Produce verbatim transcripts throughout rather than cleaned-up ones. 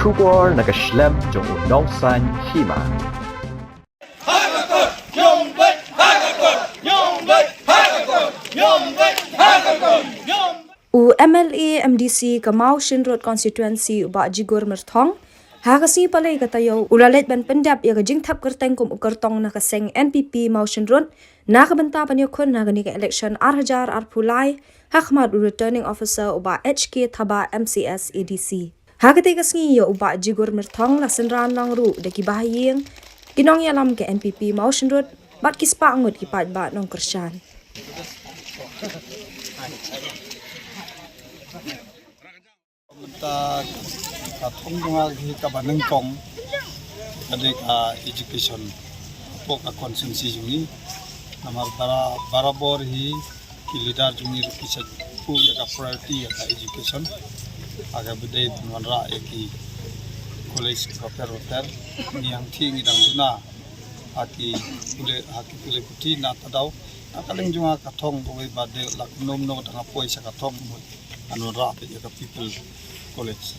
Khubor na ka shlem jong u nongsan hima. U M L A M D C ka Mawshynrut constituency u Bah Jigur Myrthong, ha ka sngi Palei ka taïew u la leit ban pyndep ïa ka jingthep kyrteng kum u kyrtong na ka seng N P P Mawshynrut na ka bynta ban ïakhun ha kane ka election ar hajar arphew lai, ha khmat u returning officer u Bah H K Thabah M C S A D C. Ha katei ka sngi ïa u Bah Jigur Myrthong la synran lang ruh da ki bahaïing, ki nongïalam ka N P P Mawshynrut bad ki spah ngut ki paidbah nongkyrshan. Mynta ka thong jong nga hi kaba nyngkong ka dei ka education hapoh ka constituency jong ngi. Namar bara-, barabor hi ki leader jong ngi ruh ki sa pynkup ïa ka priority ïa ka education. Ha kaba dei ban wanrah ïa ki college bapher bapher. Ngi hangtei ngi dang duna ha ki kule, ha ki kule kuti na tadaw. Ha ka liang jong nga ka thong kawei ba dei la kumno kumno dang poi sa ka thong mut ngan wanrah ïa ka People College.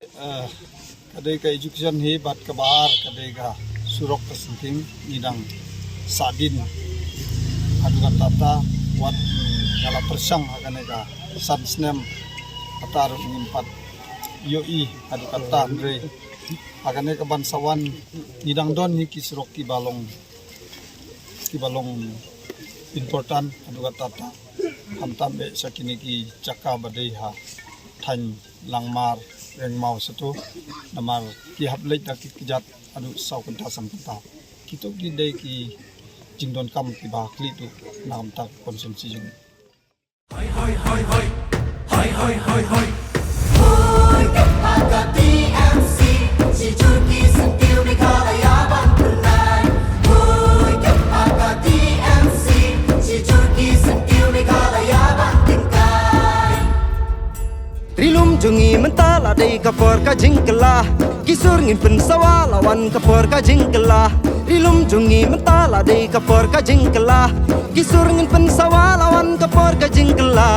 Eh, ka dei ka education hi bad kaba ar ka dei ka surok ka syngkien ngi dang sahdien. Haduh katta katta wat nga la pyrshang ha kane ka san snem katta ruh ngim pat ïohi haduh katta hynrei ha kane ka ban sa wan ngi dang don hi ki surok kiba long kiba long important haduh katta katta. Khamtam eh sa kine ki jaka ba dei ha thaiñ Langmar, Rengmaw sha tu. Namar ki hap leit da ki kjat haduh saw kynta san kynta. Kito ki dei ki jingdonkam kiba khlieh tu na ka bynta ka constituency jong ngi. Ri lum jong ngi mynta la dei ka por ka jingkylla. Ki sur ngin pynsawa la wan ka por ka jingkylla. Ri lum jong ngi mynta la dei ka por ka jingkylla. Ki sur ngin pynsawa la wan ka por ka jingkylla.